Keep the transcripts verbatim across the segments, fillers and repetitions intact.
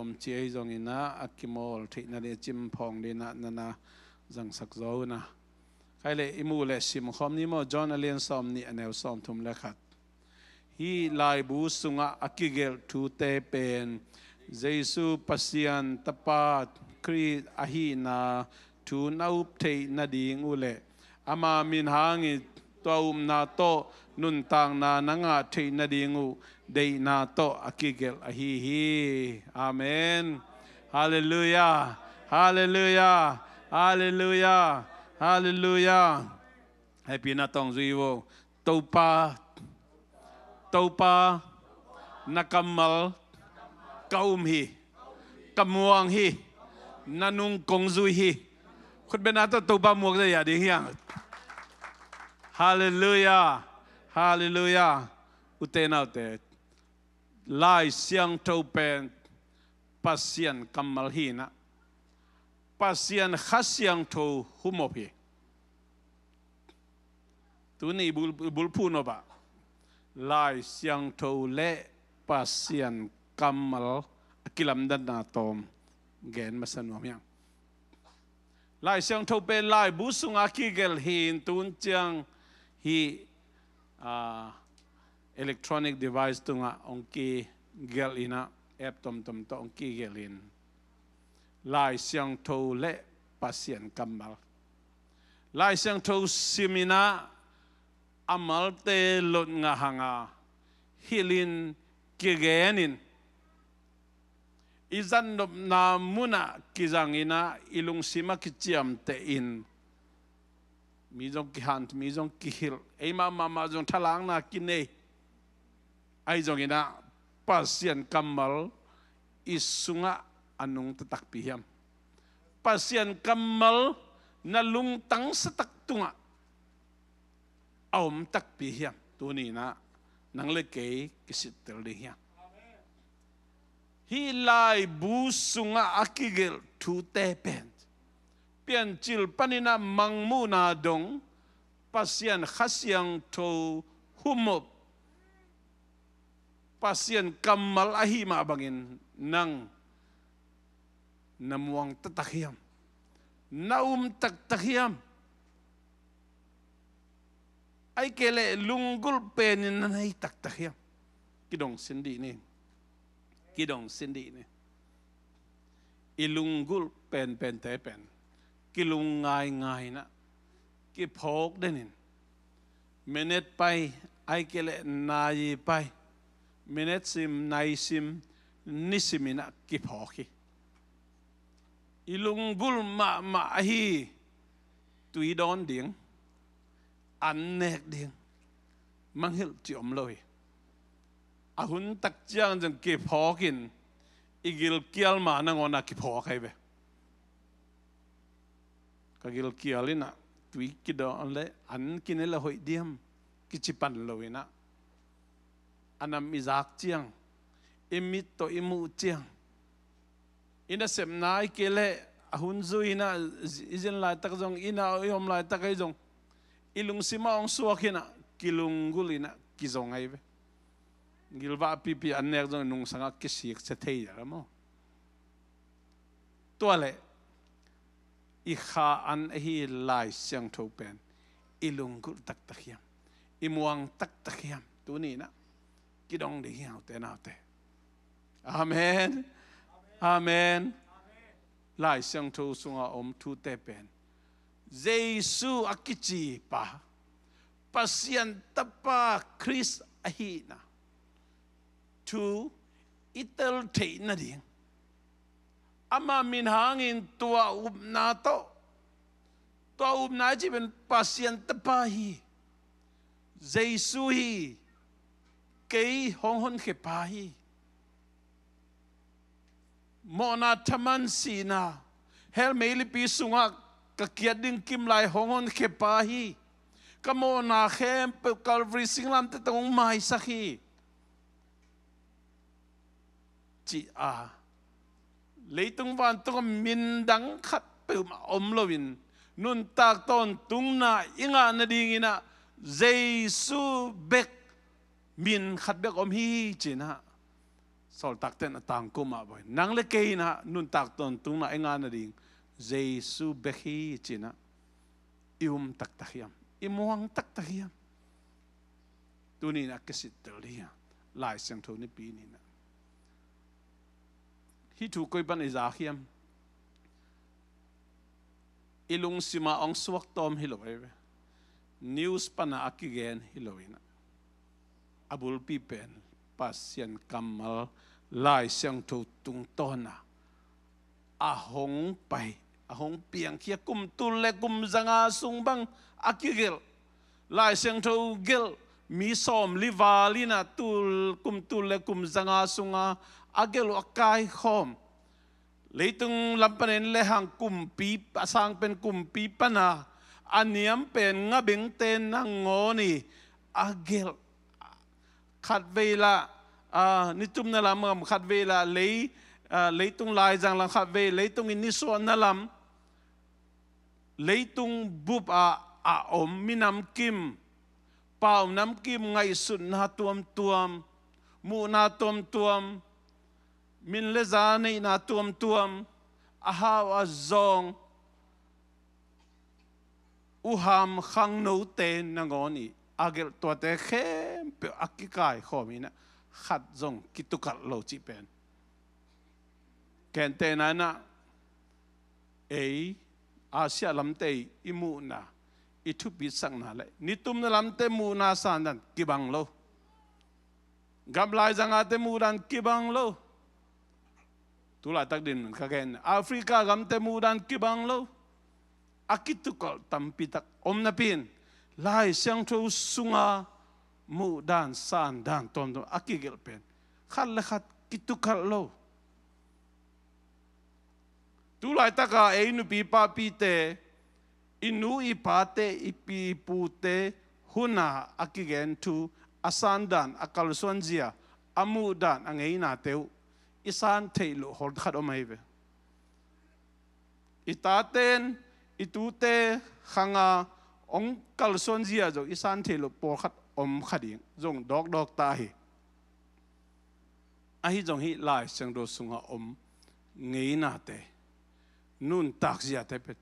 Om ci ahi zongin ah a kimawl theih nading a cimphawng dingin ah na na zangsak zaw un ah. Khai leh i muh leh simkhawm ni maw, John a lian sawm nih a neu sawm thum le khat. Hih laibu sungah a kigelh thute pen Jesu Pasian Tapa Khrist ahihna thu na up theih nading uh leh ama min hangin tua upna tawh nuntakna na ngah theih nading uh deihna tawh a kigelh ahi hi. Amen. Halleluiah. Halleluiah. Halleluiah. Halleluiah. Happy na tawng zui vo. Topa, Topa, na kammal ka um hi, ka muang hi, na nung kong zui hi. Khutbetna tawh Topa muak zia ding hi hang. Halleluiah. Halleluiah. Ute naute, Lai Siangtho pen Pasian kammal hi-in ah Pasian Kha Siangtho humop hi. Tuni i bul, i bulphuh nop ah Lai Siangtho le Pasian kammal a kilamdanna tawm gen masa nuam hi hang. Lai Siangtho pen laibu sungah kigelh hi-in tun ciang hih, ah, electronic device tungah hong kigelh in ah app tomtom tawh hong kigelh in Lai Siangtho le Pasian kammal. Lai Siangtho sim in ah a malte lot ngah hang a, hilh in, kigen in, i zatnopna munah kizang in ah i lungsim ah kiciamteh in, mi zong kihanthawn, mi zong kihilh, eimah mahmah zong thalakna kinei. Ahi zongin ah Pasian kammal i sungah a nungta takpi hiam? Pasian kammal na lungtang sa tak tungah a om takpi hiam? Tuni-in ah nang le kei kisittel ding hi hang. Hih laibu sungah a kigelh thute pen Piancil panin ah Mangmuhna dong Pasian Kha Siangtho humop, Pasian kammal ahih mah bangin nang na muang taktak hiam? Na um taktak hiam? Ahih kei leh lunggulh penin na nei taktak hiam? Kidong sin dih ni. Kidong sin dih ni. I lunggulh penpente pen kilung ngaingai in ah kiphawk den in, minute pai, ahih kei leh nai pai, minute sim, nai sim, ni sim in ah kiphawk hi. I lunggulh mahmah ahi tui dawn ding, an nek ding, mangngilh cih om lo hi. A hun tak ciang zong kiphawk in, i gilkial ma nangawn ah kiphawk ahi ve. Ka gilkial in ah tui kidawn leh an kine leh hoih diam kici pan lo in ah, a nam i zak ciang, i mit tawh i muh ciang, i nasepna ahih kei leh a hun zui in ah, i zin laitak zong, inn ah i om laitak ahi zong, i lungsim ah hong suak in ah kilunggulh in ah kizong ahi ve. Gilvah pipi an nek zong nungsang ah kisik sia thei a maw. Tua leh i kha an ahi Lai Siangtho pen i lunggulh taktak hiam? I muang taktak hiam? Tuni in ah kidong ding hi, ute naute. Amen. Amen. Lai Siangtho sungah om thute pen Jesu a kici pa, Pasian Tapa Khrist ahihna thu i tel theih nading, ama min hangin tua upna tawh, tua upna i cih pen Pasian Tapa hi, Jesu hi, kei hong honkhia pa hi. Mawhna, thaman, sihna, hell meilipi sungah ka kiat ding kimlai hong honkhia pa hi. Ka mawhna khempeuh Calvary singlamteh tawh hong maisak hi, ci-a leitung vantung ah min dang khat peuhmah om loin, nuntak tawntungna i ngah nadingin ah Jesu bek, min khat bek om hi, ci-in ah Sawltakte'n a tangko mah bang, nang le kei in ah nuntak tawntungna i ngah nading Jesu bek hi ci-in ah i um taktak hiam? I muang taktak hiam? Tuni-in ah kisittel ding hi a, Lai Siangtho Nipi ni-in ah. Hih thu koi pan i zak hiam? I lungsim ah hong suak tawm hi lo ahi ve. News pan ah a kigen hi lo-in ah, a bulpi pen Pasian kammal Lai Siangtho tungtawn ah a hong pai, a hong piangkhia kum tul le kum zanga sung bang a kigelh. Lai Siangtho gelh mi sawmli val in ah tul, kum tul le kum zanga sung a a gelh uh a kaikhawm. Leitung lam panin lehang kumpi, a sang pen kumpi pan a, a niam pen ngabengte nangawn in a gelh. Khatvei lah, ah, nitumna lam, khatvei lah lei, ah, leitung laizang lam, khatvei leitung i nisuahna lam, leitung bup ah a om minam kim, pau nam kim, ngaihsutna tuamtuam, muhna tuamtuam, min le za neihna tuamtuam, a hau a zawng, uham khangnote nangawn in a gelh, tuate khempeuh a kikaikhawm in ah khat zong kitukalh lo cih pen. Gentehna in ah ei Asia lamte i muhna, i thupitsakna le nitumna lamte muhna sandan kibang lo. Gam laizang ate muhdan kibang lo. Tulaitak din ka gen, Africa gamte muhdan kibang lo. A kitukalh tampi tak om napi-in, Lai Siangtho sunga muhdan sandan tuamtuam a kigelh pen khat le khat kitukalh lo. Tulaitak a ei nupi papite, i nu i pate, i pi i pute hun a a kigen thu, a sandan, a kalsuanzia, a muhdan, a ngeinate uh i san theih loh hol khat om ahi ve. I taten, i tute khang a hong kalsuanzia zong i san theih loh pawlkhat om kha ding zong dawkdawk ta hi. Ahi zong hih Lai Siangtho sunga om ngeinate, nuntak ziate pen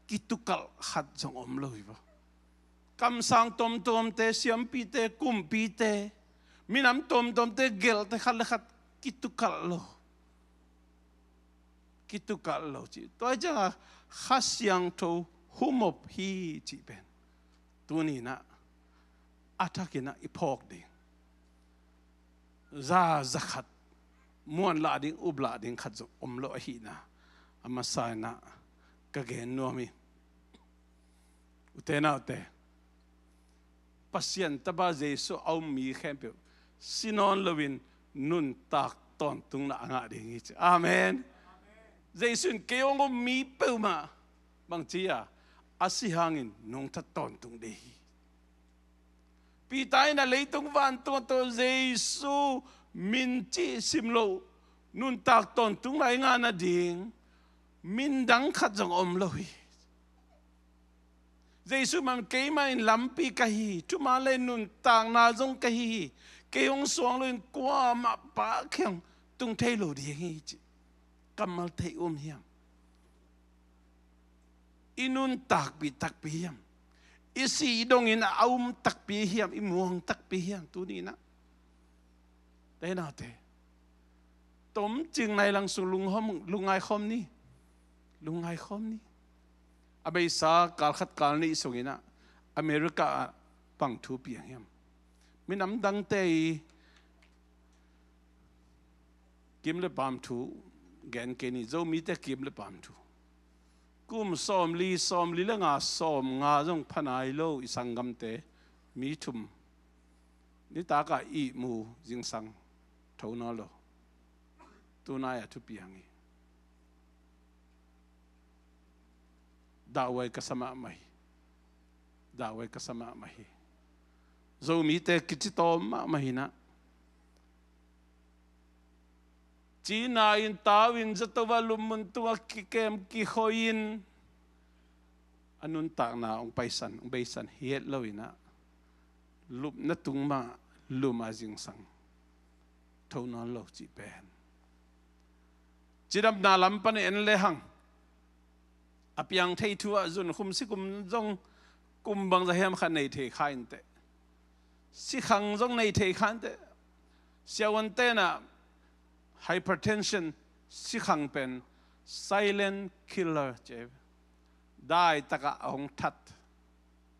kitukalh khat zong om lo hi vaw. Kamsang tuamtuamte, siampite, kumpite, minam tuamtuamte gelhte khat le khat kitukalh lo. Kitukalh lo cih. Tua hi ciangin Kha Siangtho humop hi cih pen tuni-in ah a thakin ah i phawk ding. Za, za khat muan lah ding, up lah ding khat zong om lo ahihna a masa-in ah ka gen nuam hi. Ute naute, Pasian Tapa Jesu a um mi khempeuh si nawn loin nuntak tawntungna a ngah ding hi ci. Amen. Jesu in kei hong um mi peuhmah bangci a, a si hangin nungta tawntung ding hi. Peter in a leitung vantung tawh Jesu min cih sim loh nuntak tawntungna i ngah nading min dang khat zong om lo hi. Jesu man, keimah in lampi ka hi, thuman le nuntakna zong ka hi hi. Kei hong suang loin kuamah Pa kiang tung thei lo ding hi ci. Kammal thei um hiam? I nuntakpih takpi hiam? I sih dongin a um takpi hiam? I muang takpi hiam tuni-in ah? Ute naute, tomcing nai lang sung lunghom, lungngai khawm ni. Lungngai khawm ni. A beisa kal khat kal nih sungin ah America ah bang thu piang hiam? Minam dangte i kim le paam thu gen kei ni, Zomite kim le paam thu. Kum sawmli, sawmli le nga, sawmnga zong pha nai lo i sanggamte mi thum nitak ah ihmu zingsang tho nawn lo. Tunai a thupiang hi. Dahhuai ka sa mahmah hi. Dahhuai ka sa mahmah hi. Zomite kici tawm mahmah hi-in ah, cina in, tau in, zato va lum mun tungah kikem kikhoihin a nuntakna hong paisan, hong beisan hi het lo-in ah, lupna tung mah lum a zingsang. tho nawn lo cih pen. Cidamna lam pan en lehang, a piang thei thu ah zunkhum sikhum zong kum bangzah hiam khat nei thei kha inteh. Sikhang zong nei thei kha inteh. Siavuante in ah hypertension sikhang pen silent killer ci hi. Daitakah a hong that.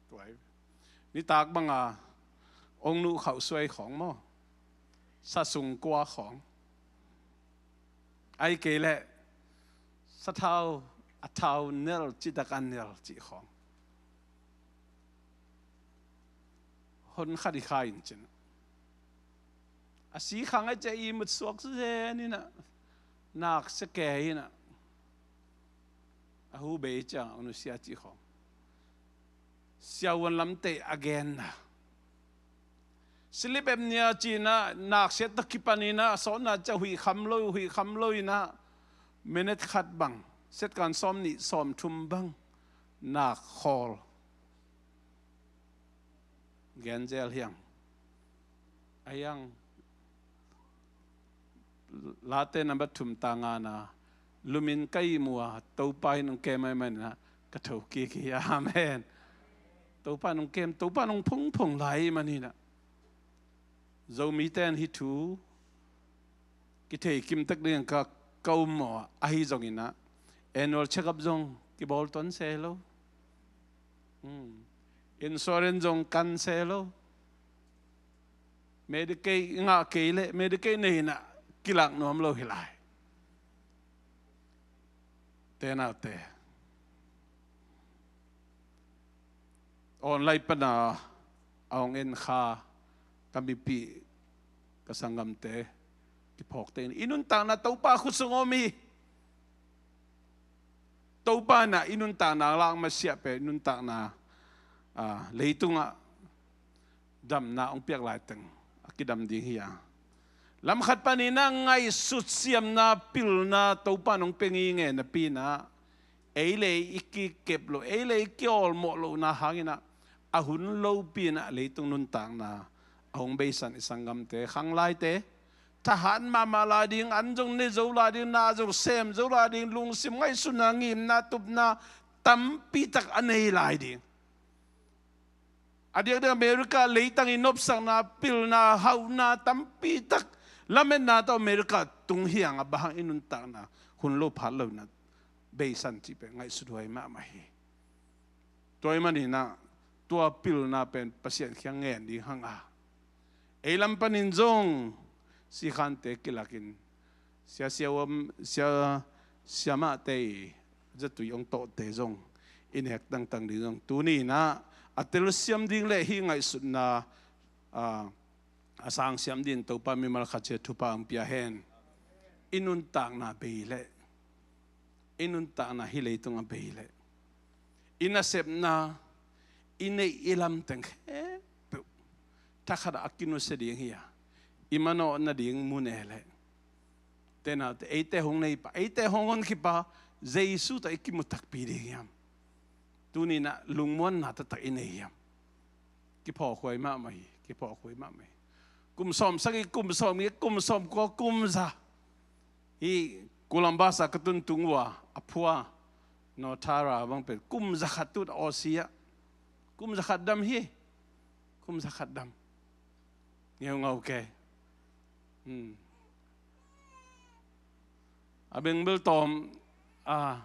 Tua hi. Nitak banga hong nuh khauh suai khawng maw? Sasung kua khawng. Ahih kei leh sathau a thau nel cihtak a nel cih khawng. Hon khat i kha in cin. A sikhang a cih i mutsuak zen in ah, nak sia kei in ah, a hu bei ciang a nusia cih khawng. Siavuan lamte a genna. Slip apnea ci-in ah, nak sia tawh kipan in ah, a sawtna ciang huih kham lo, huih kham lo in ah, minute khat bang, second sawm nih sawm thum bang nak khawl. Gen zel hiang. A hiang. Late number thum tang ngana, lumin ka ihmu a, Topa in hong kem ahih manin ah ka thokik hi. Amen. Topa in hong kem, Topa in hong phungphung lai ahih manin ah. Zomite in hih thu kithei kimtek ding ka, ka um maw, ahi zongin ah annual check-up zong kibawl tuan se lo. Hmm. Insurance zong kan se lo. Medicaid ngah kei leh, Medicaid nei in ah kilak nuam lo hi lai. Te naute. Online pan a hong en kha ka mipih, ka sanggamte, kiphawkte in, i nuntakna Topa khut sung om hi. Topa in ah i nuntakna lak masiah pen, i nuntakna, ah, leitungah damna hong piak laiteng a kidam ding hi a. Lam khat panin ah ngaihsut siamna, pilna Topa in hong pia ngei napi-in ah, ei le ei i kikep loh, ei le ei i kiawlmawh lohna hangin ah, a hun lopi-in ah leitung nuntakna a hong beisan i sanggamte, khanglaite, thahat mahmah lai ding, an zong ne zo lai ding, na zong sem zo lai ding, lungsim ngaihsutna, ngimna, tupna tampi tak a nei lai ding. A diakdiak America leitang i nopsakna, pilna, hauhna tampi tak, lametna tawh America tung hi hang a, bang hang i nuntakna hun lo phat lo in ah beisan cih pen ngaihsut huai mahmah hi. Tua ahih manin ah tua pilna pen Pasian kiang ngen ding hang a, ei lam panin zong sikhante kilakin, sia, sia, sia, siamahte i zatui hong tawhte zong i nek tangtang ding zong tuni-in ah a telsiam ding le hih ngaihsutna, ah, a sangsiam dingin Topa mimal khat ciat thupha hong pia hen. I nuntakna bei leh, i nuntakna hih leitung a bei leh, i nasepna, i neih i lamteng khempeuh thakhat ah a kinusia ding hi a, i manawh nading mun e leh, te naute, eite hong neipa, eite hong honkhia pa Jesu tawh i kimu takpi ding hiam? Tuni-in ah lungmuanna taktak i nei hiam? Kiphawkhuai mahmah hi, kiphawkhuai mahmah hi. Kum sawmsagih, kum sawmgiat, kum sawmkua, kum za. Hih Columbus ah ka tuntung uh a, a phua, North Tara bang pen kum zakhat tut a Aussie ah. Kum zakhat dam hi. Kum zakhat dam. Ngeungau kei. Hmm. A beng bel tawm, a,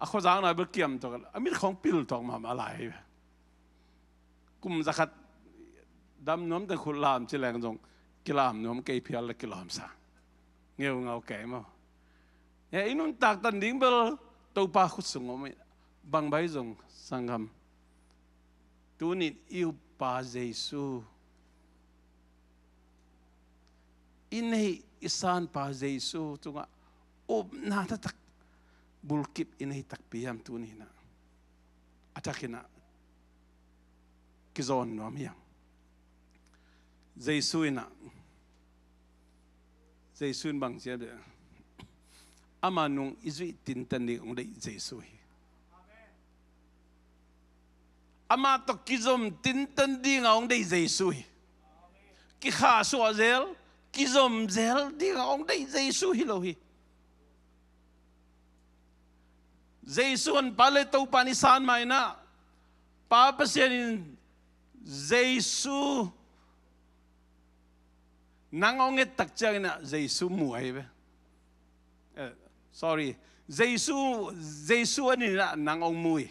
a khuazakna bel kiam tuak, a mit khawng pil tuak mahmah lai hi. Kum zakhat dam nuam teng khut lam ci leng zong kilam nuam kei phial le kilawmsa. Ngeungau kei maw. He, i nuntak tan ding bel Topa khut sung om hi. Bang bai zong sanggam, tuni-in i uppa Jesu, i neih i sanpa Jesu tungah upna taktak bulkip i nei takpi hiam tuni-in ah? A thakin ah kizawn nuam hiam? Jesu in ah, Jesu in bang ci hiam? Ama nung i zuih tinten ding hong deih Jesu hi. Ama tawh kizom tinten ding a hong deih Jesu hi. Kikhahsuah zel, kizom zel ding a hong deih Jesu hi lo hi. Jesu hong Pa le Topa i san mah in ah, Pa Pasian in Jesu nang hong et tak ciangin ah Jesu mu ahi ve. Eh, sorry. Jesu, Jesu en in ah nang hong mu hi.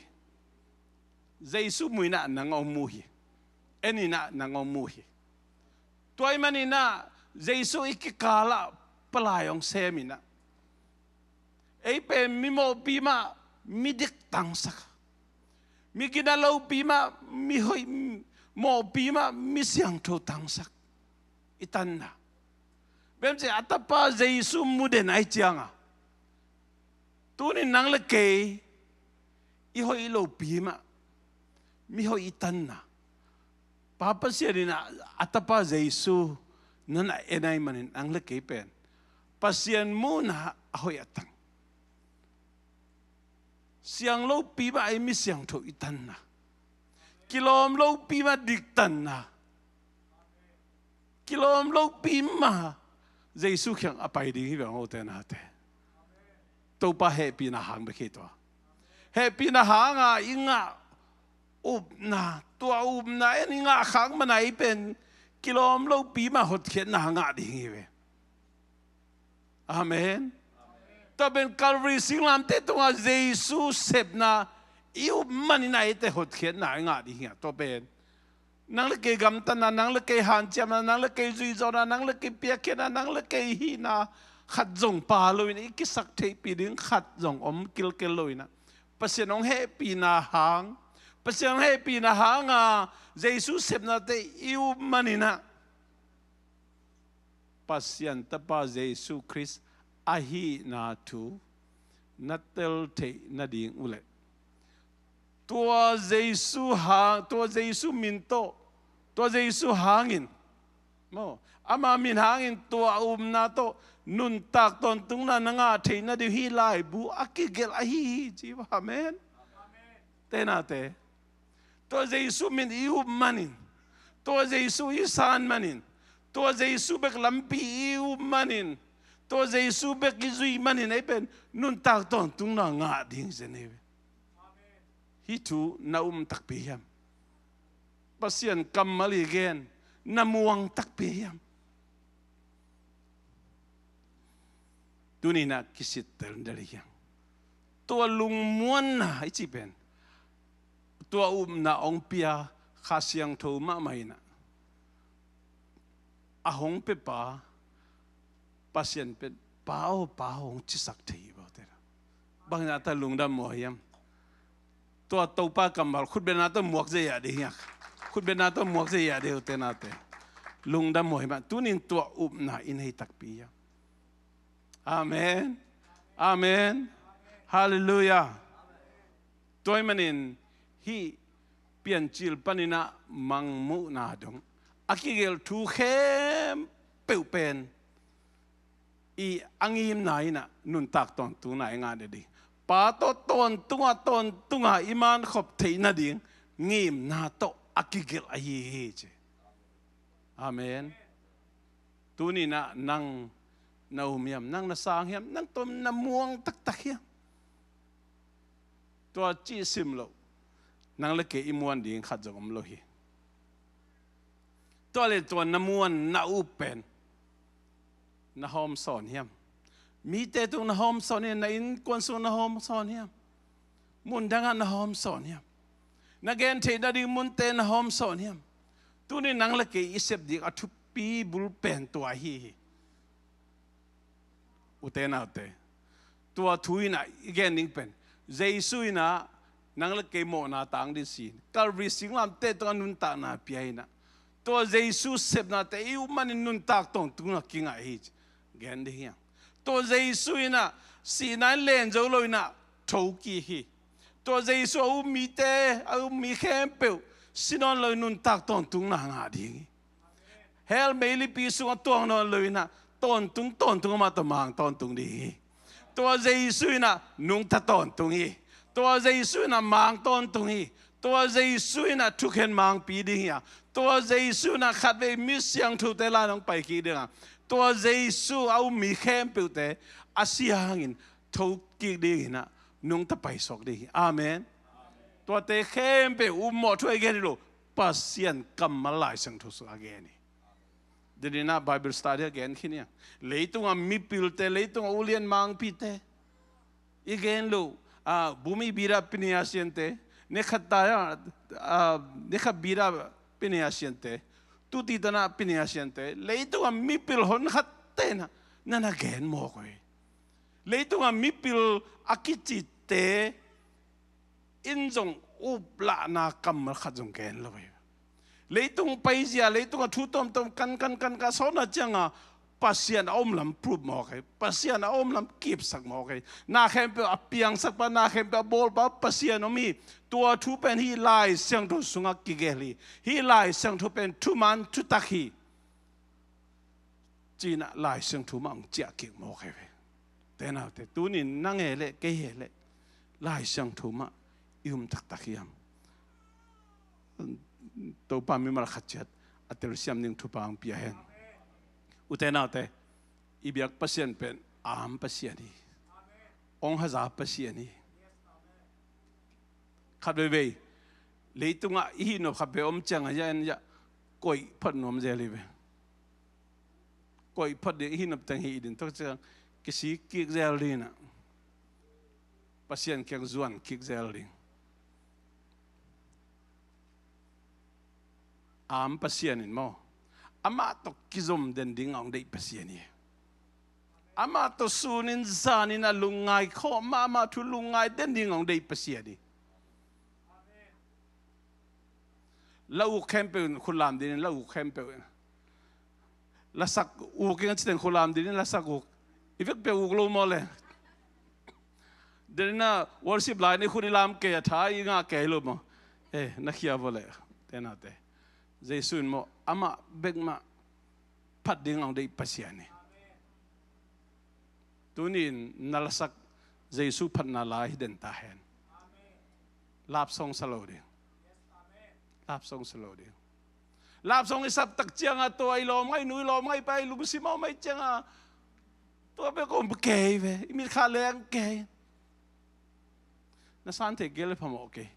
Jesu mu in ah nang hong mu hi. En in ah nang hong mu hi. Tua ahih manin ah Jesu i kikal ah palai hong sem in ah, ei pen mi mawhpi mah mi dik tangsak, mi gina lopi mah mi hoih, mawhpi mah mi siangtho tangsak i tanna. Bemce a Tapa Jesu mu den ahih ciangin, tuni nang le kei i hoih lopi mah mi hoih i tanna, Pa Pasian in ah a Tapa Jesu na na en ahih manin nang le kei pen Pasian muhna a hoih a tang, siang lopi mah ei mi siangtho i tanna, kilawm lopi mah dik tanna, kilawm lopi mah Jesu kiang a pai ding hi bang, ute naute. Topa hehpihna hang bek hi tua. Hehpihna hanga i ngah upna, tua upna en i ngah khak mana i pen kilawm lopi mah hotkhiatna ngah ding hi ve. Amen. Tua pen Calvary singlamteh tungah Jesu sepna i up manin ah eite hotkhiatna i ngah ding hi a, tua pen nang le kei gamtatna, nang le kei hanciamna, nang le kei zuihzawhna, nang le kei piakkhiatna, nang le kei hihna khat zong pha loin i kisak theihpih ding khat zong om kilkel loin ah, Pasian hong hehpihna hang, Pasian hong hehpihna hanga Jesu sepnate i up manin ah, Pasian Tapa Jesu Khrist ahihna thu na tel theih nading uh leh, tua Jesu hang, tua Jesu min tawh, tua Jesu hangin, maw, ama min hangin tua upna tawh nuntak tawntungna na ngah theih nading hih laibu a kigelh ahi hi ci. Amen. Tenate, tua Jesu min i up manin, tua Jesu i san manin, tua Jesu bek lampi i up manin, tua Jesu bek i zuih manin ei pen nuntak tawntungna ngah ding zen hi ve. Hih thu na um takpi hiam? Pasian kammal i gen na muang takpi hiam? Tuni-in ah kisittel ding hi hang. Tua lungmuanna i cih pen, tua upna hong pia Kha Siangtho mahmah in ah, a hong piapa Pasian pen, Pa aw, Pa aw, hong cisak thei hi bawk te. Bang na ta lungdam maw hiam? Tua Topa kammal khutbetna tawh muak zia ding hiam? Khutbetna tawh muak zia ding, ute naute. Lungdam maw hiam? Tunin tua upna i nei takpi hiam? Amen. Amen. Halleluiah. Tua ahih manin hih Piancil panin ah Mangmuhna dong a kigelh thu khempeuh pen i a ngimna in ah nuntak tawntungna i ngah nading, Pa tawh tawntungah, tawntungah i mankhop theih nading ngimna tawh a kigelh ahi hi ci. Amen. Tuni-in ah nang na um hiam? Nang na sang hiam? Nang tawh na muang taktak hiam? Tua cih sim loh, nang le kei i muan ding khat zong om lo hi. Tua leh tua na muan, na up pen na hawmsawn hiam? Mite tung na hawmsawn hiam? Na innkuan sung na hawmsawn hiam? Mun dangah na hawmsawn hiam? Na gen theih nading munte na hawmsawn hiam? Tuni nang le kei i sep ding a thupi bul pen tua ahi hi. Ute naute, tua thu in ah i gen ding pen, Jesu in ah nang le kei mawhna tang ding si, Calvary singlamteh tungah nuntakna pia in ah, tua Jesu sepnate i up manin nuntak tawntungna kingah hi ci gen ding hi hang. Tua Jesu in ah sihna in len zo lo in ah thokik hi. Tua Jesu a um mite, a um mi khempeuh si nawn lo in nuntak tawntungna ngah ding hi. Hell meilipi sungah tuang nawn lo in ah tawntung, tawntung, amah tawh mang tawntung ding hi. Tua Jesu in ah nungta tawntung hi. Tua Jesu in ah mang tawntung hi. Tua Jesu in ah thukhen mangpi ding hi a, tua Jesu in ah khatvei mi siangthote lai-in hong paikik ding a, Tua Jesu a um mi khempeuhte a si hangin thokik dingin ah nungta paisuak ding hi. Amen. Tuate khempeuh ummawh thu a gen hi lo, Pasian kammal Lai Siangtho sungah a gen hi. Deninah Bible study a gen khin hi. Leitungah mipilte, leitungah ulian mangpite i gen lo, ah, bumi bida pinia siante, nekhat taya, ah, nekhat bida pinia siante, tuti tana pinia siante, leitungah mipil honkhat tena nana gen mawk uh hi. Leitungah mipil a kicite in zong uplahna kammal khat zong gen lo hi. Leitung paizia, leitungah thu tomtom kan kan kan ka sawna cianga Pasian a omlam prove mawk hi. Pasian a omlam kipsak mawk hi. Na khempeuh a piangsak pa, na khempeuh a bawl pa Pasian om hi. Tua thu pen hi Lai Siangtho sungah kigel hi. Hi Lai Siangtho pen thuman thutak hi. Cinah Lai Siangtho mah hong ciah kik mawk hi ve. Tenaute, tunin nang he leh kei he leh Lai Siangtho mah i um taktak hiam? Topa mimal khat ciat a telsiam ding thupha hong pia hen. U tenaute, i biak Pasian pen a am Pasian hi. Hong haza Pasian hi. Khat veivei leitungah i hihnop khat vei om ciangah ya en ya koih phot nuam zel hi ve. Koih phot ding i hihnop teng hi i din tok ciang kisik kik zel dinah Pasian kiang zuan kik zel ding. Am Pasian in maw, amah tawh kizom den ding a hong deih Pasian hi. Amah tawh sunin zanin a lungngai khawh mahmah thu lungngai den ding a hong deih Pasian hi. La uk khempeuh in khutlam dinin la uk khempeuh in. Lasak uk in a citeng khutlam dinin lasak uk. I vekpeuh uk lo maw le. Deninah worship lai ni khut i lam kei a tha i ngah kei lo maw. Eh, na khia vaw le. Tenaute, Jesu in maw amah bek mah phat ding a hong deih Pasian hi. Tunin na lasak Jesu phatna la hi den ta hen. Lapsong sa lo ding. Lapsong sa lo ding. Lapsong i sap tak ciangah tua i lawm ngai nu i lawm ngai pa i lungsim aw mai ciangah tua bek om kei ve, i mit kha leng kei. Na san thei kei le phamawh kei.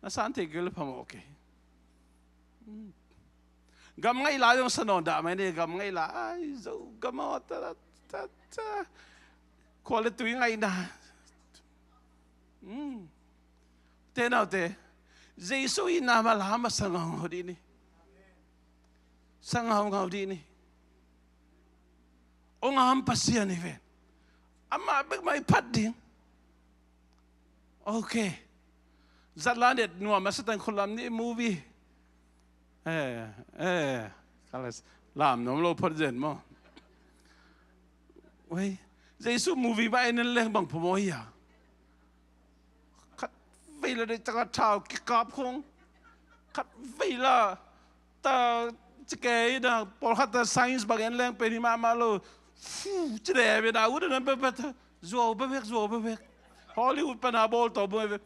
Na san thei kei le phamawh kei. Gam ngaih lai zong sa nawn dah mai ni, gam ngaih lai ai zo gam aw ta ta ta. Khua le tui ngaihna. Tenaute, Jesu i na ma la ma sa ngaungau dih ni. Sa ngaungau dih ni. Hong am Pasian hi ven. Amah bek mah i phat ding. Ok. Zatla net nuam a satan khulam ni movie. Eh, eh. Kalas lam nuam lo phot zen maw. Wei, Jesu movie mah en en leng bang phamawh hi a. Khat vei la dei taka thau kikap khong. Khat vei la ta cikei na pawlkhat ta science bang en leng pen hi mahmah lo. Fu, cidei ve na ut na bebet. Zuau bebek, zuau bebek. Hollywood pana bawl tawh bung ve.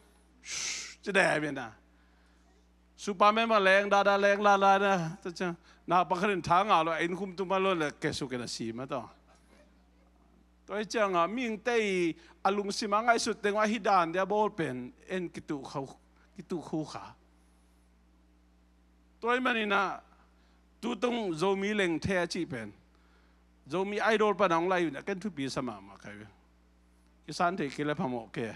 Cidei ve na. Superman ma leng dada leng lala na. Ta ciang na pakhatin tha ngah lo a inn khum tung ma lo le kesuk in a si ma tawh. Tua hi ciangah mihingte i a lungsim a ngaihsut teng uh a hi dan dia bawl pen en kituh kho, kituh khu kha. Tua hi maninah tutung Zomi lengthe a cih pen Zomi Idol pan a hong lai unah ken thupi sa mahmah kai ve. Kisan thei kei le phamawh kei.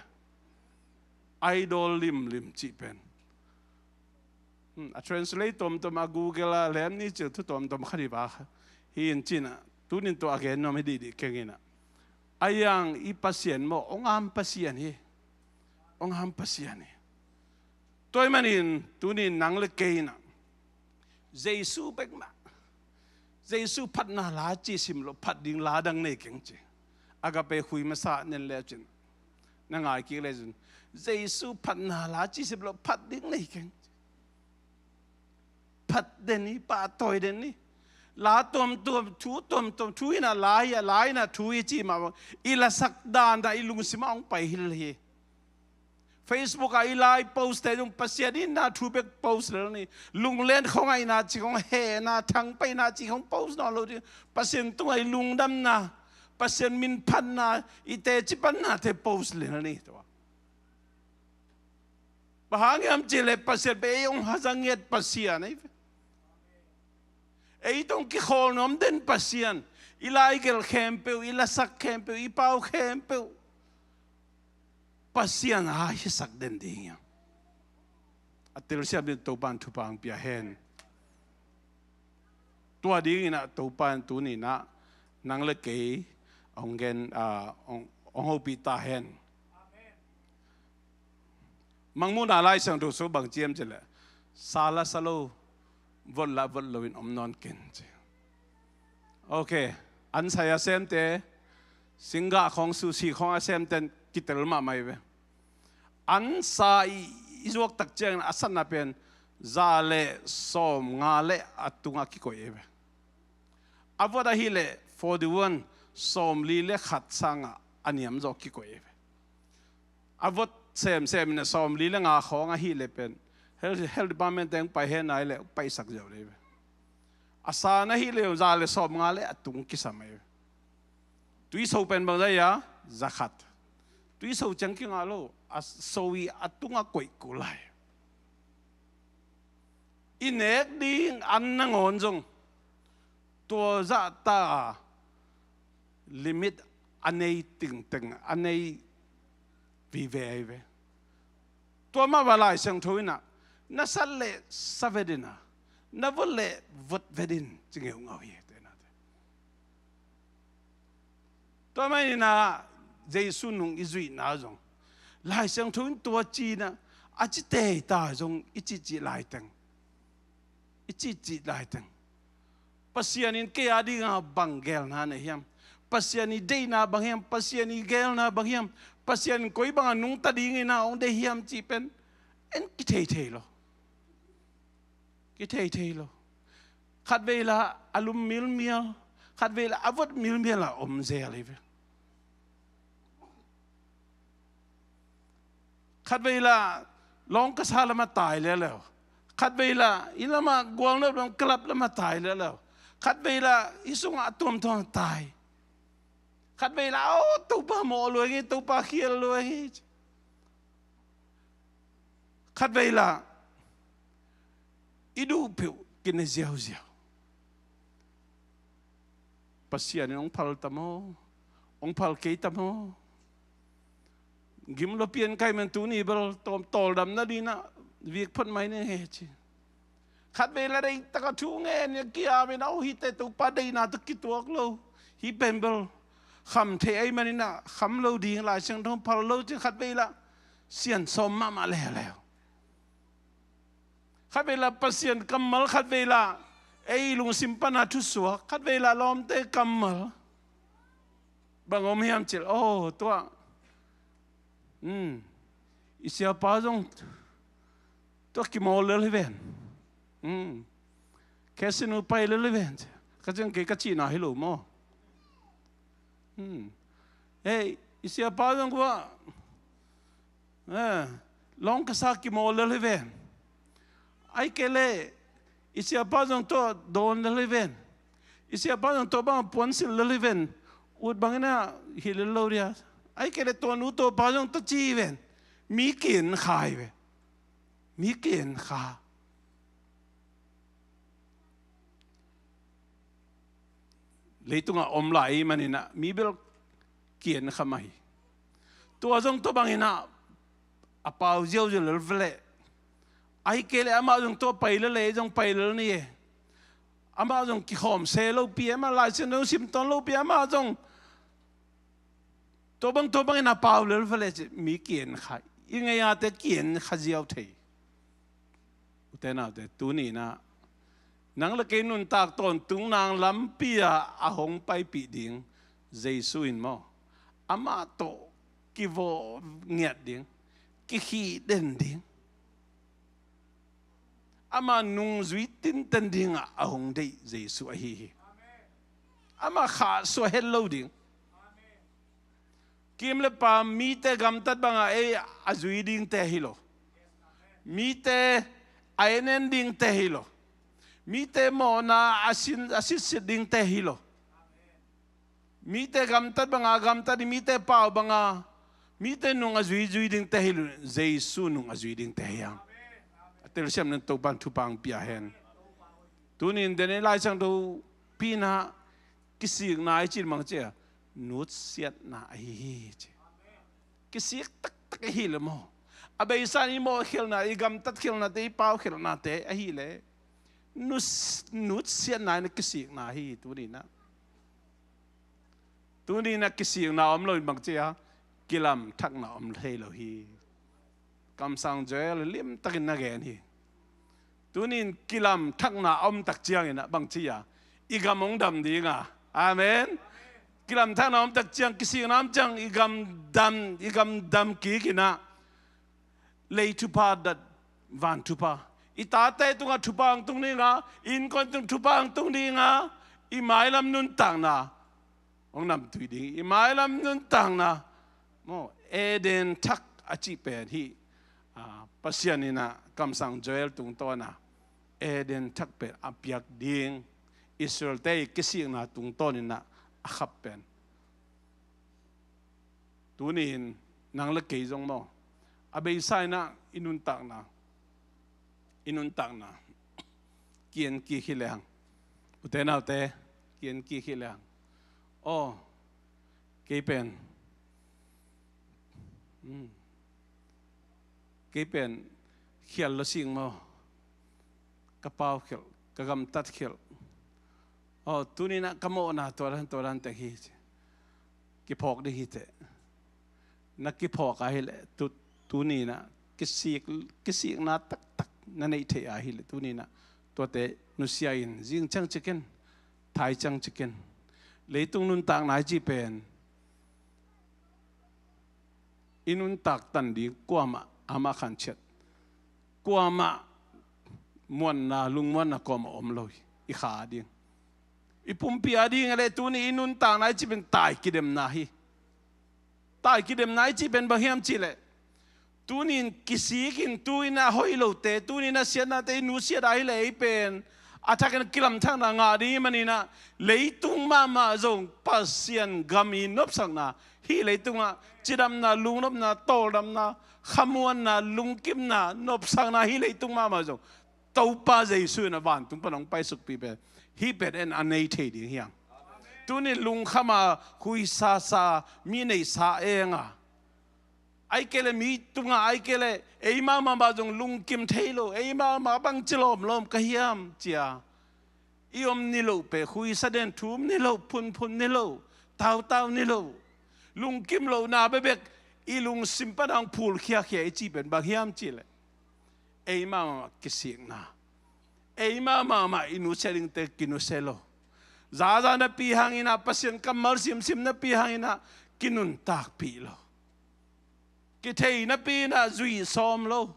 Idol limlim cih pen Hmm, a translate tomtom a Google a lem ni cil thu tomtom kha diva kha hi in cinah tunin tua a gen nuam hi dihdih kenginah a yang i Pasian maw hong am Pasian hi. Hong am Pasian hi. Tua hi manin tunin nang le kei inah Jesu bek mah Jesu phatna la ci sim lo phat ding la dang nei keng ci. Agape khui masa nen le cin na ngai kik le cin Jesu phatna la ci sim lo phat ding nei keng. Phat den hi, pahtawi den hi. La tuamtuam, thu tuamtuam, thu inah la hi a, la inah thu hi ci mah bang i lasak dan dah i lungsim ah hong pai hil hi. Facebook ah i lai post te zong Pasian itna thu bek post lel ni. Lunglen khuangaihna cih khong, hehna thangpaihna cih khong post nawn lo ding. Pasian tungah i lungdamna, Pasian minphatna, i teci panna te post lel ni. Bang hang hiam cih leh Pasian pen ei hong hazangiat Pasian ahi ve. Ei tawh kikhawl nuam den Pasian. I laigelh khempeuh, i lasak khempeuh, i pau khempeuh Pasian a hisak den ding hi hang. A telsiam dingin Topa'n thupha hong pia hen. Tua dingin ah Topa'n tuni-in ah nang le kei hong gen, ah, hong, hong hopih ta hen. Mangmuhna Lai Siangtho sung bang ci hiam cih leh, sa la sa lo, vot la vot lo in om nawn ken ci. Ok, an sai a semte, singgah khong, sushi khong a semte'n kitel mahmah hi ve. An sa i, i zuak tak ciangin a satna pen za le sawmnga le a tungah kikoih hi ve. A vot ahih leh forty-one, sawmli le khat sangah a niam zawh kikoih hi ve. A vot semsem in a sawmli le nga khawng ahih leh pen health, health department teng pai hen a hih leh paisak ziau ding hi ve. A san ahih leh za le sawmnga le a tung kisam hi ve. Tuiso pen bangzah hia? Za khat. Tuiso ciang kingah lo, a so i a tungah koih kul lai. I nek ding an nangawn zong tua zahta limit a nei tingteng, a nei vive ahi ve. Tua mah bang Lai Siangtho in ah, na sat leh sa vet in ah, na vot leh vot vet in ci ngeungau hi. Tua manin ah Jesu nung i zuihna zong Lai Siangtho in tua ci-in ah, a ci teita zong i cihcih laiteng, i cihcih laiteng, Pasian in kei a dinga bang geelna nei hiam? Pasian i deihna bang hiam? Pasian i geelna bang hiam? Pasian in koi bangah nungta dingin ah hong deih hiam cih pen en kithei thei lo. Kithei thei lo. Khatvei la a lum milmial, khatvei la a vot milmial a om zel hi ve. Khatvei la lawng ka sa lamah tai leuleu. Khatvei la i lamah gualnop lam, club lamah tai leuleu. Khatvei la i sungah a tuamtuam tai. Khatvei la, aw, Topa mawh lua hi, Topa khial lua hi. Khatvei la i duh peuh kine ziauziau. Pasian in hong phal ta maw? Hong phal kei ta maw? Gim lo pian kai man tuni bel tawldamna dingin ah vik phot mai ning he ci. Khatvei la deih takin thu ngen a kiam in, aw, hihte Topa deihna tawh kituak lo. Hih pen bel kham theih ahih manin ah kham lo ding, Lai Siangtho phal lo ci. Khatvei la sian sawm mahmah leuleu. Khatvei la Pasian kammal, khatvei la ei lungsim pana thusuak, khatvei la lawmte kammal. Bang om hiam cih leh, aw, tua, um, i siapa zong tua kimawl lel hi ven. Um, casino pai lel hi ven. Ka ciang kei ka cihna hi lo maw? Um, hei, i siapa zong kua, eh, lawng ka sa kimawl lel hi ven. Ahih kei leh i siapa zong tua dawn lel hi ven. I siapa zong tua bang puansilh lel hi ven. Ut bangin ah hi lel lo dia. Ahih kei leh tua nu tua pa zong tua ci hi ven. Mi kien kha hi ve. Mi kien kha. Leitungah om lai ahih manin ah mi bel kien kha mah hi. Tua zong tua bangin ah a pau ziauziau lel veleh. Ahih kei leh amah zong tua pai lel e, zong pai lel ni e. Amah zong kikhawm se lopi e, amah Lai Siangtho zong sim tawn lopi e, amah zong tua bang tua bangin a pau lel veleh ci, mi kien kha. I ngeia te kien kha ziau thei. Ute naute, tuni-in ah nang le kei nuntak tawntung nang lampi ah a hong paipih ding Jesu in maw, amah tawh kivawh ngiat ding, kikhih den ding, amah nungzui tinten dingah a hong deih Jesu ahi hi. Amah khahsuah het lo ding. Kim le pam, mite gamtat banga ei a zui dingte hi lo. Mite a en en dingte hi lo. Mite mawhna a sin, a sitsit dingte hi lo. Mite gamtat banga gamtat ding, mite pau banga, mite nung a zuizui dingte hi lo. Jesu nung a zui dingte hi hang. A telsiam ning Topan thupha hong pia hen. Tunin dene Lai Siangtho pi-in ah kisikna i cih bang ci a, nutsiatna ahi hi ci. Kisik taktak ahi le maw. A beisa in i mawh khelhna, i gamtat khelhnate, i pau khelhnate ahi le. Nus-, nutsiatna in a kisikna ahi hi tuninah. Tuninah kisikna om loin bang ci a, kilamthakna om thei lo hi. Kamsang Joel limtakin na gen hi. Tunin kilamthakna a om tak ciangin ah bang ci a, i gam hong dam ding a. Amen. Kilamthakna om tak ciang, kisikna om ciang i gam dam, i gam dam kikin ah, lei thupha dat van thupha. I tate tungah thupha hong tung ding a, i innkuan tung thupha hong tung ding a, i mailam nuntakna hong namtui ding, i mailam nuntakna. Maw, Eden thak a cih pen hi. Ah, Pasian in ah kamsang Joel tungtawn ah Eden thak pen a piak ding, Israelte i kisikna tungtawn in ah a khap pen. Tunin nang le kei zong maw, a beisa in ah i nuntakna, i nuntakna kien kik hi leng, ute naute, kien kik hi leng, aw, kei pen, hmm, kei pen khial lo sing maw, ka pau khial, ka gamtat khial. Aw, tuninah ka mawhna tua dan, tua dan tek hi ci. Kiphawk ding hi teh. Na kiphawk ahileh tu, tuninah kisik, kisikna taktak na neih theih ahileh tuninah tuate nusia in, zing ciang cikin, thai ciang cikin. Leitung nuntakna i cih pen i nuntak tan ding kuamah amah khanciat, kuamah muanna, lungmuanna kuamah om lo hi. I kha a ding, i pumpi a ding a leh tuni i nuntakna i cih pen tai kidemna hi. Tai kidemna i cih pen bang hiam cih leh, tunin kisikin, tuin a hoih lote, tunin a siatnate i nusiat ahileh ei pen a thakin kilamthakna ngah ding i hih maninah, leitung mahmah zong Pasian gam i nopsakna, hih leitungah cidamna, lungnopna, tawldamna, khamuanna, lungkimna, nopsakna, hih leitung mahmah zong Topa Jesu in a vantung pan hong paisukpih pen, hih pen en a nei thei ding hi hang. Tuni lungkhama, huisasa, mi neisa enga, ai kei le mi tunga, ai kei le eimah mahmah zong lungkim thei lo, eimah mahmah bangci lawmlawm ka hiam cia i om ni loh peh, huisa den thum ni lo, phunphun ni lo, tautau ni lo, lungkim lohna bekbek i lungsim pana hong phulkhiakhia i cih pen bang hiam cih leh, eimah mahmah kisikna, eimah mahmah i nusia dingte kinusia lo, zaza napi hanginah, Pasian kammal simsim napi hanginah kinuntakpih lo, kithei napi inah zui sawm lo,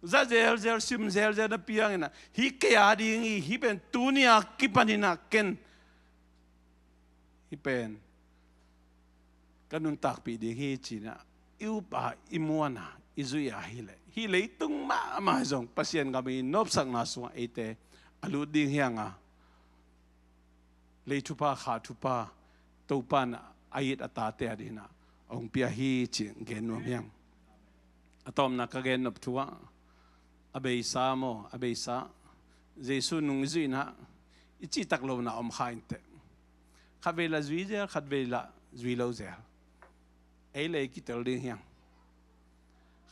za zelzel, sim zelzel napi hanginah, hih kei a ding hi, hih pen tuni a kipaninah ken hih pen ka nuntakpih ding hi cinah i upa, i muana, i zuih ahileh, hih leitung mahmah zong Pasian gam i nopsakna sungah eite a lut ding hi hanga, lei thupha, kha thupha Topa in a it a tate a dinah a hong pia hi ci gen nuam hi hang. A tawpna ka gennop thu ah, a beisa maw, a beisa, Jesu nung i zuih inah i cihtak lohna om kha inteh. Khatvei lah zui zel, khatvei lah zui lo zel. Ei le ei kitel ding hi hang.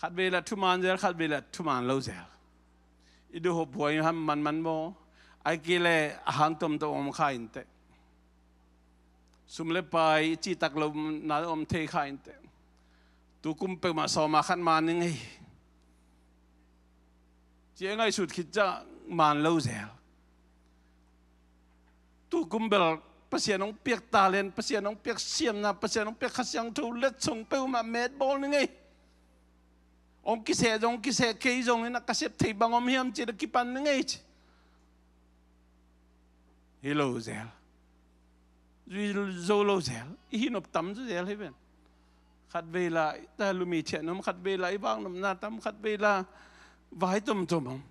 Khatvei lah thuman zel, khatvei lah thuman lo zel. I duhhuai ham manman maw, ai kei le a hang tomtom om kha inteh. Sum le pai i cihtak lohna om thei kha inteh. Tu kum peuhmah sawma khat man ning ei, ci a ngaihsut khit ciang man lo zel. Tu kum bel Pasian hong piak talent, Pasian hong piak siamna, Pasian hong piak Kha Siangtho letsong peuhmah metbawl ning ei. Hong kiseh zong, hong kiseh kei zongin a ka sep thei bang om hiam ci a kipan ning ei ci. Hi lo zel. Zui zo lo zel, i hi nop tam zo zel hi ven. Khat vei la i ta lumi thian om, khat vei la i vak nopna tam, khat vei la vai tomtom om.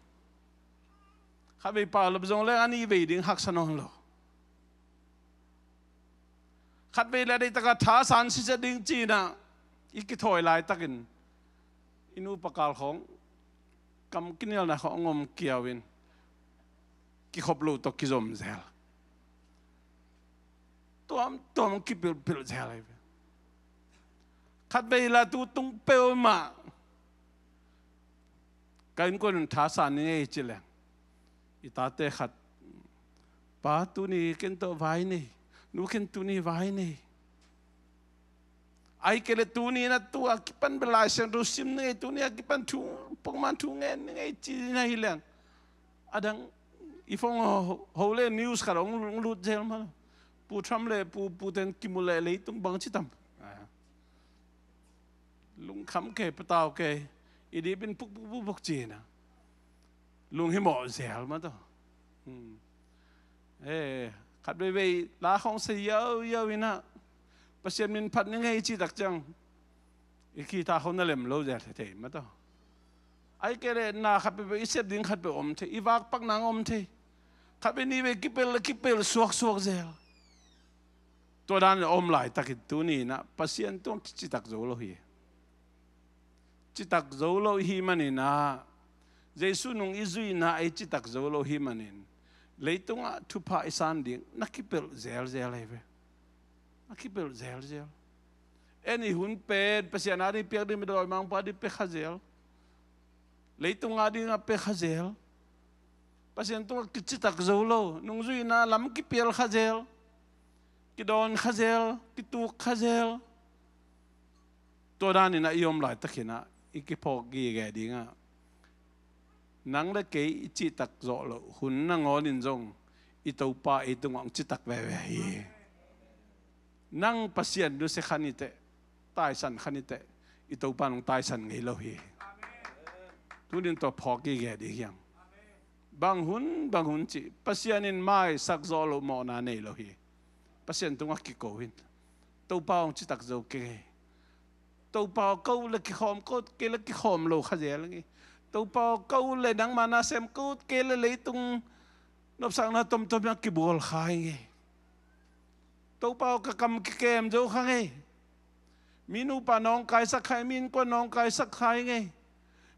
Khat vei pau lap zong le a nih vei ding haksa nawn lo. Khat vei la deitaka thasan sisia ding cina i kithawi laitakin i nupa kal khawng kam kinialna khawng a ngom kiau in kikhop lo tawh kizom zel. Tuamtuam kipilpil zel ahi ve. Khat vei la tu tung peuhmah ka innkuan in thasan ni ngei ci leng i tate khat, "Pa, tuni ken tawh vai nei, nu ken tuni vai nei." Ai kei le tuni na tua kipan bia Lai Siangtho sim ni ngei, tuni a kipan thu pongman thu ngen ni ngei ci na hi leng. A dang i phone ho, ho le news khat hong lut zel ma lo. Pu Trump le Pu Putin kimu le leitung bang ci tam. Lungkham kei, patau kei, i dipin puk puk puk puk cina. Lunghimawh zel ma tawh. Hmm. Eh, khat veivei la khawng sa yau yau ina Pasian min phat ni ngei ci tak ciang i khitha khawng na lem lo zel thei thei ma tawh. Ai kei le na khat veivei i sep ding khat vei om thei, i vakpakna om thei. Khat vei ni vei kipel le kipel suaksuak zel. Tua dan a om laitakin tuni inah Pasian tungah kicitak zo lo hi. Citak zo lo i hih maninah Jesu nung i zuihna ei citak zo lo hih manin leitungah thupha i san ding na kipelh zelzel ahi ve. Na kipelh zelzel. En i hun pen Pasian ading piak ding, midawimangpa ading pia kha zel. Leitung adingah pia kha zel. Pasian tungah kicitak zo lo, nungzuihna lam kipial kha zel, kidawn kha zel, kituk kha zel. Tua daninah i om laitakinah i kiphawk gige dingah nang le kei i citak zawh loh hun nangawnin zong i Topa ei tungah hong citak veve hi. Nang Pasian nusia kha niteh, taisan kha niteh, i Topa nong taisan ngei lo hi. Tunin tua phawk gige ding hiang. Bang hun bang hun cih Pasian in maisak zawh loh mawhna nei lo hi. Pasian tungah kiko hin. Topa hong citak zo kei ngei. Topa aw, ko le kikhawm, ko kei le kikhawm lo kha zel ngei. Topa aw, ko le nangma nasem, ko kei le leitung nopsakna tomtom ah kibawl kha ngei. Topa aw, ka kam kikem zo kha ngei. Mi nupa nawngkaisak kha ngei, mi innkuan nawngkaisak kha ngei.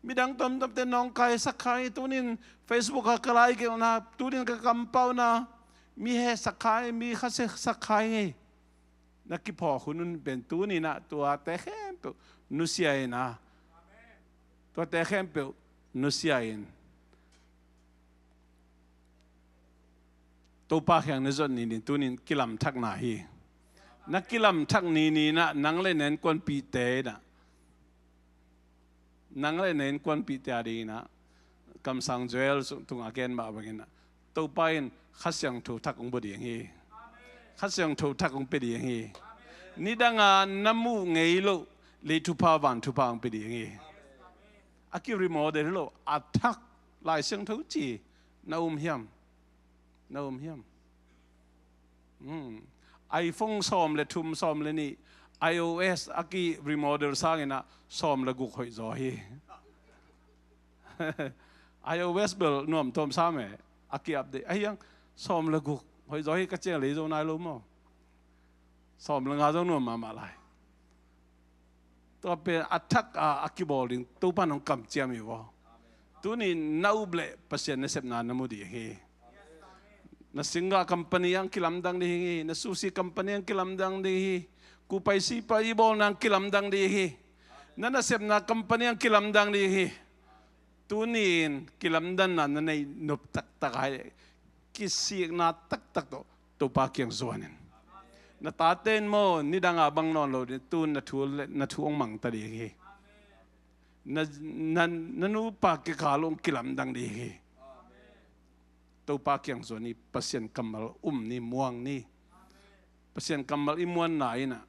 Midang tomtomte nawngkaisak kha ngei. Tunin Facebook ah ka laigelhna, tunin ka kampauna mi hesak kha ngei, mi khasesak kha ngei. Na kiphawk hun hun pen tuninah tuate khempeuh nusia inah, tuate khempeuh nusia in Topa kiang na zot ninin tunin kilamthakna hi. Na kilamthak nininah nang le na innkuanpihte inah, nang le na innkuanpihte adinginah Kamsang Joel tungah a gen mah banginah Topa in Kha Siangtho thak hong bua ding hi. Kha Siangtho thak hong pia ding hi. Nidanga na muh ngei loh lei thupha van thupha hong pia ding hi. A ki-remodel hi lo, a thak Lai Siangtho ci na um hiam? Na um hiam? Hmm. iPhone sawm le thum, sawm le nih, iOS a ki-remodel sanginah sawm le guk hoih zaw hi. iOS bel nuam tawm sam e, a ki-update. Ahiang sawm le guk hoih zaw hi ka ciang lei zo nai lo maw? Sawm le nga zong nuam mahmah lai. Tua pen a thak a, a kibawl ding Topa nong kamciam hi vaw. Tuni na up leh Pasian nasepna na mu ding hi. Na singgah company ang kilamdang ding hi. Na sushi company ang kilamdang ding hi. Kupai sipai i bawlna ang kilamdang ding hi. Na nasepna company ang kilamdang ding hi. Tuni in kilamdanna na neih nop taktak hai, kisikna taktak tawh Topa kiang zuanin. Na tate in maw nidanga bang nawn lo ding, tun na thu le, na thu hong mangta ding hi. Na, na, na nupa kikal hong kilamdang ding hi. Topa kiang zuan ni, Pasian kammal um ni, muang ni. Pasian kammal i muanna inah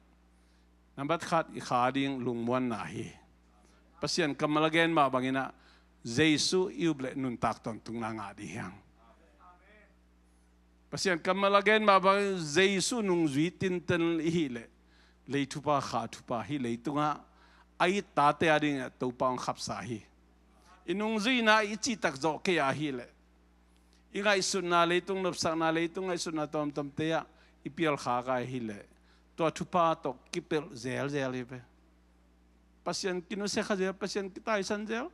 nambat khat i kha ding lungmuanna hi. Pasian kammal a gen mah banginah Jesu i up leh nuntak tawntungna ngah ding hiang. Pasian kammal a gen mah bang Jesu nungzui tinten i hih leh, lei thupha kha thupha hih leitungah a it tate a dingah Topa hong khapsa hi. I nungzuihna i cihtak zawh kei a hih leh, i ngaihsutna, leitung nopsakna, leitung ngaihsutna tuamtuamte ah i pialkhak a hih leh, tua thupha tawh kipelh zelzel hi ve. Pasian kinusia kha zel, Pasian kitaisan zel.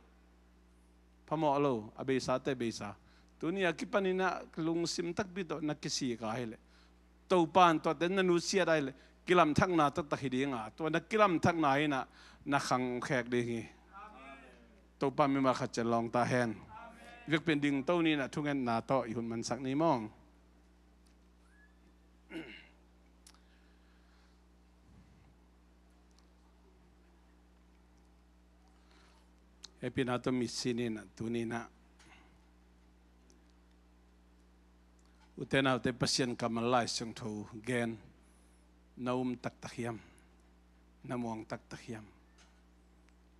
Phamawh lo, a beisate beisa. Tuni a kipanin ah lungsim takpi tawh na kisik a hih leh, Topa in tuate na nusiat a hih leh, kilamthakna taktak hi ding a, tua na kilamthakna in ah na khang khek ding hi. Topa mimal khat ciat lawng ta hen. Vekpi in dingto ni in ah thungetna tawh i hun mansak ni maw. Hehpihna tawh mitsi ni in ah tuni in ah, ute naute, Pasian kammal Lai Siangtho gen, na um taktak hiam? Na muang taktak hiam?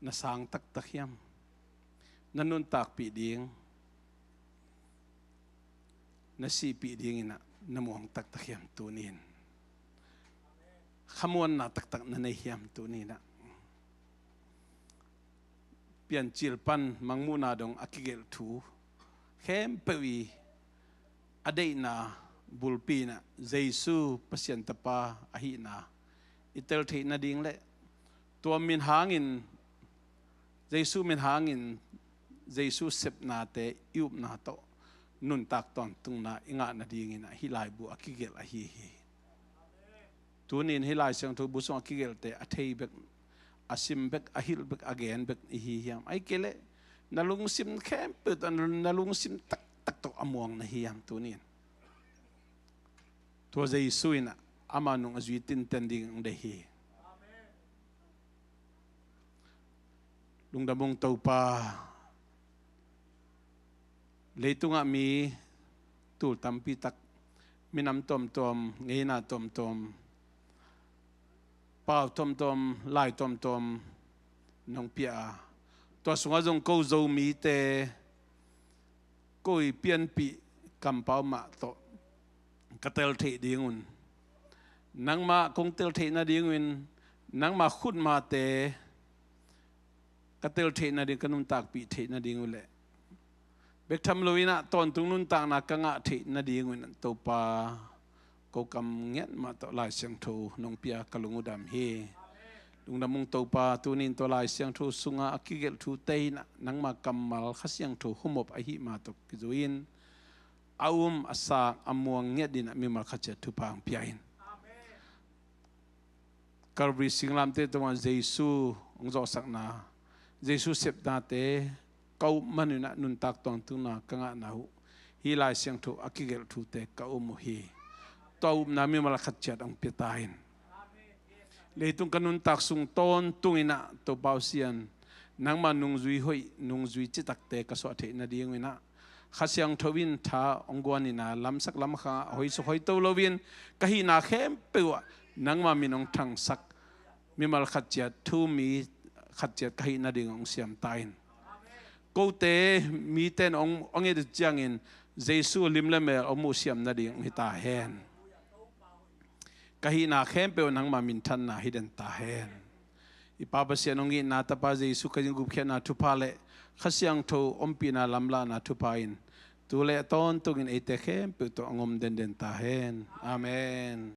Na sang taktak hiam? Na nuntakpih ding, na sihpih ding in ah na muang taktak hiam tuni in? Khamuanna taktak na nei hiam tuni in ah? Piancil pan Mangmuhna dong a kigelh thu khempeuh i a deihna bulpi in ah Jesu Pasian Tapa ahihna i tel theih nading le tua min hangin, Jesu min hangin, Jesu sepnate i upna tawh nuntak tawntungna i ngah nadingin ah hih laibu a kigelh ahi hi. Tuni in hih Lai Siangtho bu sungah kigelhte a thei bek, a sim bek, a hilh bek, a gen bek i hi hiam? Ahih kei leh na lungsim khempeuh tawh, na lungsim taktak tawh a muang na hi hiam tuni in? Tua Jesu in ah ama nung a zui tinten ding hong deih hi. Lungdam ung Topa, leitungah mi tul tampi tak, minam tuamtuam, ngeina tuamtuam, pau tuamtuam, lai tuamtuam nong pia a, tua sungah zong ko Zomite, ko i pianpih kampau mah tawh ka tel theih dingun, nangmah kong tel theih nadingun, nangmah khutmate ka tel theih nading, ka nuntakpih theih nading uh leh bek tham loin ah tawntung nuntakna ka ngah theih nadingun Topa, ko kam ngiat mah tawh Lai Siangtho nong pia, ka lung uh dam hi. Lungdam ung Topa, tuni in tua Lai Siangtho sungah a kigelh thute in ah nangma kammal Kha Siangtho humop ahih mah tawh kizui-in a um, a sak, a muang ngiat dingin ah mimal khat ciat thupha hong pia in. Calvary singlamteh tungah Jesu hong zawhsakna, Jesu sepnate ka up man un ah nuntak tawntungna ka ngahna uh hih Lai Siangtho a kigelh thute ka um uh hi. Tua upna mimal khat ciat hong pia ta in. Leitung ka nuntak sung tawntungin ah Topa aw Sian, nangma nungzui hoih, nungzui citakte ka suah theih nadingun ah Kha Siangtho in tha hong guanin ah lamsak lamkhang ah hoih suk hoih to loin ka hihna khempeuh ah nangma min hong thangsak mimal khat ciat, thu-um mi khat ciat ka hih nading hong siam ta in. Kote mite in hong, hong et uh ciangin Jesu lim le mel hong muh siam nading hong hi ta hen. Ka hihna khempeuh nangma minthanna hi den ta hen. I Pa Pasian hong itna, Tapa Jesu Khrih gupkhiatna thupha le Kha Siangtho ompihna lamlahna thupha in tu le a tawntungin eite khempeuh tawh hong om denden ta hen. Amen.